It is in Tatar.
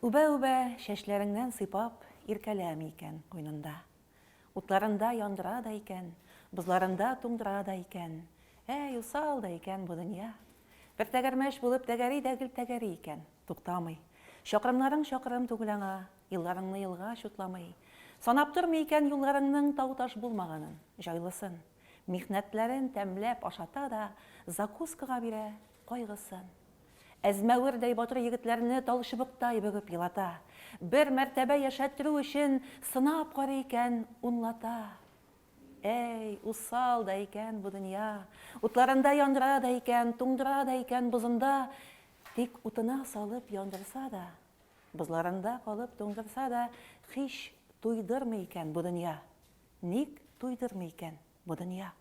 Үбә-үбә, чәчләреңнән сыйпап, Иркәләми икән куенында. Утларында яндыра да икән, Бозларында туңдыра да икән. Әй, усал да икән бу дөнья! Бер тәгәрмәч булып тәгәри дә гел тәгәри икән, туктамый. Чакрымнарың чакрым түгел аңа, Елларыңны елга чутламый. Санап тормый икән юлларыңның Тау-таш булмаганын, җайлысын. Михнәтләрен тәмләп ашата да, Закускага бирә кайгысын. Әзмәвердәй батыр егетләрне Талчыбыктай бөгеп елата. Бер мәртәбә яшәттерү өчен Сынап карый икән унлата. Әй, усал да икән бу дөнья! Утларында яндыра да икән, Туңдыра да икән бозында. Тик утына салып яндырса да, Бозларында калып туңдырса да, Һич туйдырмый икән бу дөнья. Ник туйдырмый икән бу дөнья?